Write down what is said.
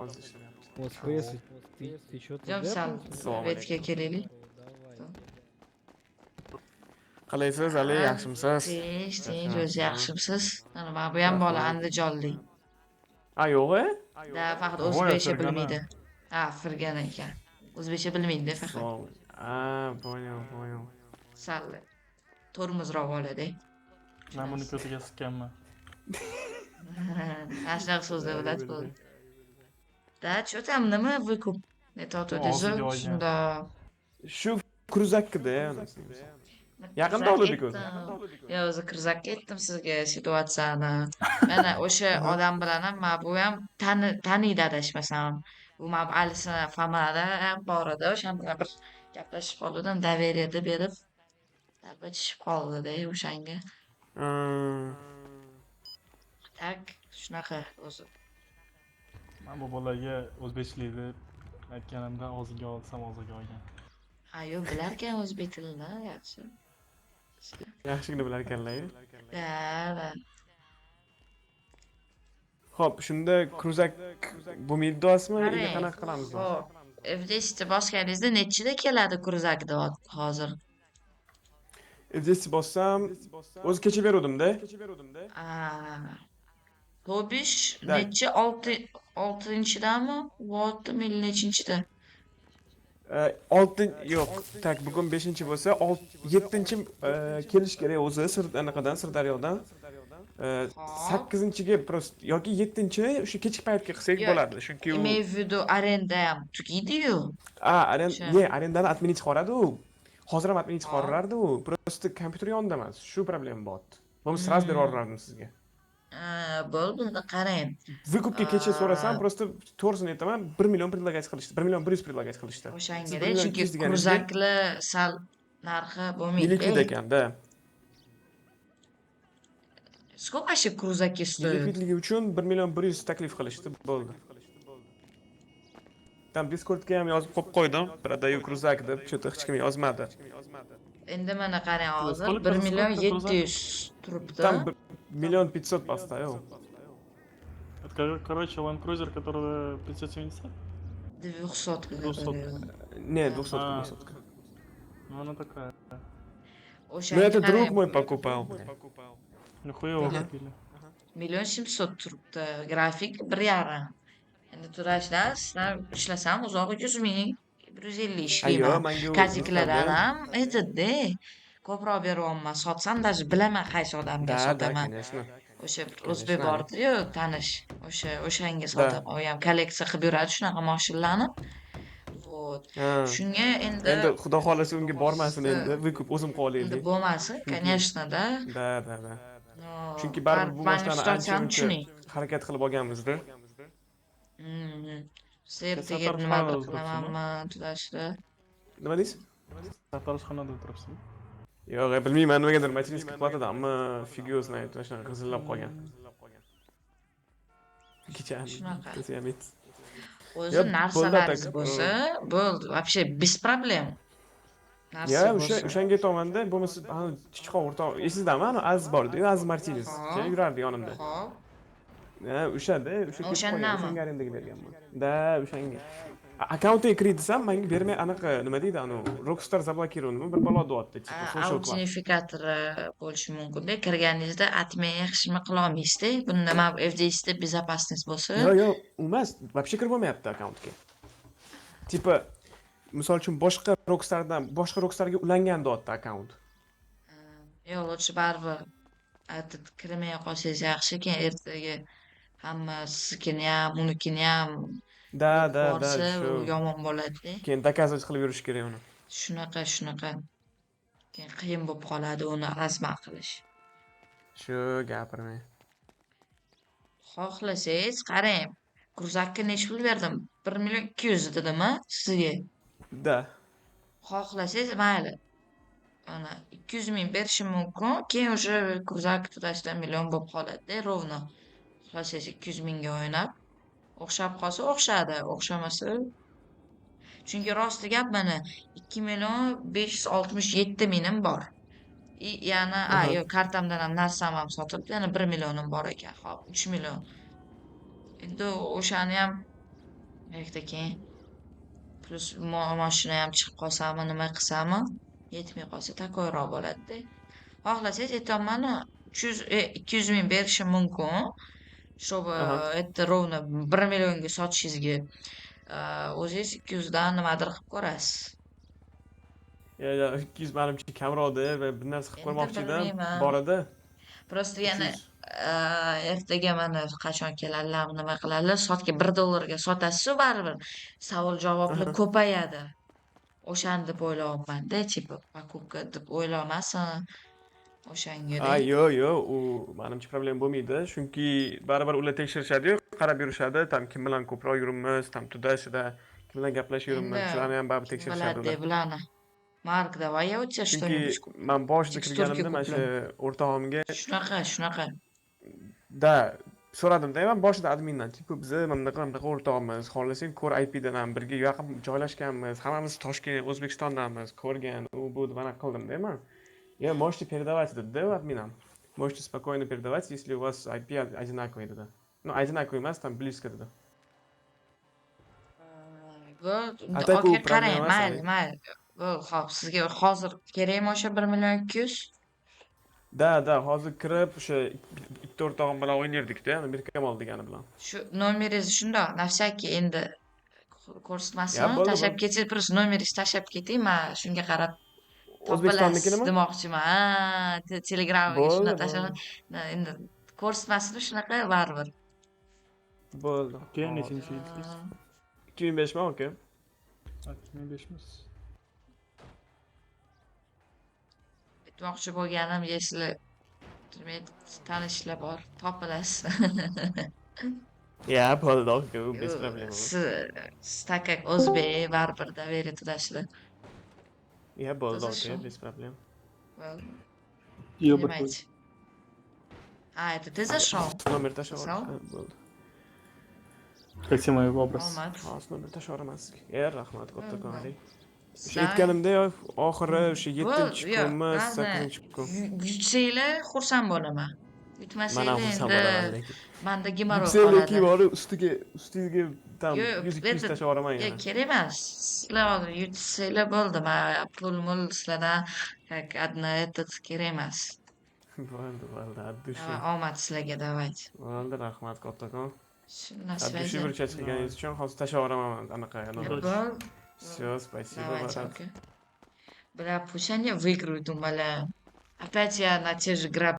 Hozir ishlayapti. Вот ФС, ты чё Jam sal Assalomu betga alaykum. kelaylik. Qalaysiz, Ali, yaxshimisiz? Tinch, tinch, o'zi yaxshimisiz? Mana bu ham bola andijonlik. A, yo'q-e? Da, faqat Voy, o'zbekcha Fergana. bilmaydi. Ha, Fergana ekan. O'zbekcha bilmaydi faqat. Assalomu. A, понял, понял. Sal tormozroq bolada. Man buni ko'ziga sikkanman. Mana shunaqa so'zlar bo'ladi bo'ldi. Да, что там, nima выкуп? Aytyotgandingiz Og'ziga olgan. Shundoq. Shu крузак da. Yaqinda oldik o'zi. Yo, o'zi крузак ka aytdim sizga situatsiyani. Mana o'sha odam bilan ham mana bu ham taniydi adashmasam. Bu mana bu Alisini Famada ham bor edi. O'shan bilan bir gaplashib qoldim, доверие berib, zarba tushib qoldi-da o'shanga. Так, shunaqa o'zi. Man bu bolaga o'zbekchilikni aytganimda og'ziga olsam, og'ziga olgan. Ha, yo'q, bilarkan o'zbek tilini, yaxshi. Yaxshigina bilar ekanlar. Да. Xo'p, shunda крузак bo'lmaydi deyapsizmi или Qarang, qanaqa qilamiz? Xo'p, F10 ni bosganingizda nechida keladi крузак deyapti hozir? F10 bossam, o'zi kecha beruvdim-da. А, то бишь Да. nechi, olti, oltinchidami, oltimi или nechinchida? Olti, yo'q, так, bugun 5 bo'lsa, 7 kelish kerak o'zi sir anaqadan, Sirdaryodan. 8-ga просто yoki 7-ni o'sha kechki paytga qilsak Yo'q, bo'ladi. Chunki u имею в виду, arenda ham tugaydi-yu. A, arenda, O'sha. не, arendani отменить chiqaradi u. Hozir ham отменить chiqarardi u. Просто kompyuter yonida emas. Shu problema bo'lyapti. Bo'lmasa сразу berib yuborardim sizga. Ha, bo'ldi, unda qarang. Выкуп ga kecha so'rasam, А, просто to'g'risini aytaman, 1 million предлагать qilishdi. 1 million 100 предлагать qilishdi. Siz O'shangada, 1 million chunki 200 deganingizga крузак lar sal narxi bo'lmaydi. Неликвид ekanda. Сколько вообще крузаки стоят? Неликвид ligi uchun 1 million 100 taklif qilishdi, bo'ldi. Там Discordga ham yozib qo'yib qo'ydim, "Продаю крузак" deb, что-то hech kim yozmadi. Endi mana qarang hozir, Сколько 1 million сколько крузак? 700 turibdi. Там миллион пятьсот поставил. Это, короче, Land Cruiser, который 570? Двухсотка, 200. который. Не, двухсотка, А. двухсотка. Ну, она такая. Ну, O'shanga это друг qarang, мой покупал, бля. Ну, хуёво купили. Million 700 turibdi. Grafik 1,5. Endi to'lashdan sizlar ishlasam uzog'i 100 ming, 150 A, yo'q, ishlayman. manga u Kaziklardan yoqadi. ham aytadi, ko'proq beryapman. Sotsam даже bilaman qaysi odamga Да, sotaman. конечно. O'sha bir o'zbek Конечно. bordi-yu, tanish. O'sha o'shanga Да. sotaman. U ham kolleksiya qilib yuradi shunaqa mashinalarni. Вот. Ha. Shunga endi Endi xudo xohlasa unga bormasin endi, выкуп o'zim qilib endi olaylik. Bo'lmasin, Chunki конечно, да. Да. Но, Chunki baribir bu mani mashinani ancha situatsiyamni muncha tushuning. Harakat qilib olganmiz-da. Ertaga Sartaroshxonada nimadir o'tiribsizmi? qilamanmi, to'lashda. Nima deysiz? Sartaroshxonada o'tiribsizmi? Yo'q, bilmayman, nimagadir материнский плата danmi, фиг его знает, mana shunaqa g'izillab qolgan. Kecha Shunaqa. bittasi ham aytdi. O'zi Yo, bo'ldi, narsalaringiz так, bo'lsa, bo'ldi. Вообще без проблем. Narsa Ya, o'sha bo'lsa. O'shanga aytyapman-da, bo'lmasa ana chichqon o'rtoq esingizdami? Ana Aziz bor-ku, Aziz Martinez. Hop. Yurardi yonimda. Hop. Ha, o'shada, o'sha ketib qolgan, O'shandami? O'shanga arendaga berganman. Да, o'shanga. Akkauntiga kiray desam, menga bermay, anaqa nima deydi, anavi Rockstar заблокирован bir balo deyapti, типа Social Club. Autentifikatori bo'lishi mumkin-da. Kirganingizda отмена hech nima qilolmaysizda. Bunda mana bu FDSda безопасность bo'lsa, Yo'q, yo'q, u emas, вообще kirib bo'lmayapti akkauntga. Типа, misol uchun boshqa Rockstardan boshqa Rockstarga ulangan deyapti akkaunt. Yo'q, лучше baribir этот kirmay qolsangiz yaxshi, keyin ertaga hamma siznikini ham, unikini ham Да, borsa, shu. U yomon bo'ladi-da. Keyin доказывать qilib yurish kerak uni. Shunaqa, shunaqa. Keyin qiyin bo'lib qoladi uni razma qilish. Shu gapirmang. Xohlasangiz, qarang, крузак ka necha pul berdim? 1 million 200 dedimi sizga? Да. Xohlasangiz, mayli. Mana 200 ming berishim mumkin. Keyin o'sha крузак to'lashdan million bo'lib qoladi-da, ровно. Xohlasangiz 200 mingga o'ynab, o'xshab qolsa o'xshadi, o'xshamasa. Chunki rosti gap, mana 2 million 567 mingim bor. И yana, a, yo'q, kartamdan ham narsam ham sotilibdi, yana 1 millionim bor ekan. Xo'p, 3 million. Endi o'shani ham Erta keyin плюс mashina ham chiqib qolsami, nima qilsami, yetmay qolsa такой roq bo'ladi-da. Xohlasangiz aytyapman-u, 300, 200 ming berishim mumkin. Чтобы это ровно 1 millionga sotishingizga o'zingiz 200 dan nimadir qilib ko'rasiz. Yo, 200 manimcha kamroqda va bir narsa qilib Endi ko'rmoqchi edim. bilmayman. Bor edi. Просто yana 300. Ertaga mana qachon keladilar, nima qiladilar, sotga 1 dollarga sotasiz-u baribir savol javoblar ko'payadi. O'shani deb o'ylayapman-da, типа покупка deb o'ylamasin o'shanga-da. A, yo'q, yo'q, u manimcha problema bo'lmaydi. Chunki baribir ular tekshirishadi-yu, qarab yurishadi, там kim bilan ko'proq yuribmiz, там туда-сюда, kim bilan gaplashib yuribmiz, Endi shularni ham baribir kim tekshirishadi biladi ular. Bularni. Mark, давай я у тебя Chunki что-нибудь куплю. man boshida Текстурки kirganimda mana shu куплю. o'rtog'imga Shunaqa, shunaqa. да so'radimda man boshida admindan, типа biza mana bunaqa mana bunaqa o'rtoqmiz, xohlasang ko'r, IPdan ham birga yaqin joylashganmiz, hammamiz Toshkent, O'zbekistondanmiz, ko'rgan, u bu deb anaqa qildimda man. Я можете передавать dedi admin ham. Можете спокойно передавать, если у вас IP одинаковый dedi. Ну, одинаковый emas, там близко dedi. Bo'ldi. А так u Aka, qarang, problema emas. Mayli, mayli. Bo'ldi, xo'p, sizga hozir kerakmi o'sha 1 million 200? Да, hozir kirib o'sha bitta o'rtog'im bilan o'ynardikda, yani Mirkamol degani bilan. Shu nomeringizni shundoq, на всякий endi Ya, ko'rsatmasini bo'ldi, tashlab bo'ldi. ketsangiz, просто nomeringizni tashlab keting, man shunga qarab topilasiz O'zbekistonnikinimi? demoqchiman. Ha, Telegramga Bo'ldi, shundoq tashlab bo'ldi. Endi ko'rsatmasini shunaqa baribir. Bo'ldi. Keyin Hop. nechinchi yilsiz? 2005 mi, aka? 2005miz. Aytmoqchi bo'lganim, если tanishlar bor, topilasiz. Ya, bo'ldi, aka, u без проблем. Siz так как o'zbek, baribir доверие туда-сюда. Ya, bo'ldi, Toza aka, shu. без проблем. Bo'ldi. Yo'q, bir Понимаете? А, это ты зашел? Nomer tashlab Зашел? Ha, bo'ldi. Как тебе мой образ? Omad. Hozir nomer tashlab yuboraman sizga. E, rahmat kattakon, Bo'ldi. alik. O'sha Sizlar aytganimda oxiri o'sha Bo'ldi, yettinchi yo'q, kunmi, главное, sakkizinchi kun. Yutsanglar xursand bo'laman. Man ham Yutmasanglar xursand endi bo'laman lekin. manda геморрой Yutsang lekin qoladi. borib ustiga там Yo'q, 100-200 этот tashlab yuboraman yo'q, yana. kerak emas. Sizlar hozir yutsanglar bo'ldi. Man pul mul sizlardan как одна этот kerak emas. Bo'ldi, bo'ldi, от души. Давай, omad sizlarga, давайте. Bo'ldi, rahmat kattakon. Shu на От души связи. выручать qilganingiz uchun hozir tashlab yuboraman anaqa nomer. Bo'ldi. Всё, спасибо, Давайте, брат. окей. Бля, пусть они выиграют, умоляю. Опять я на те же грабли.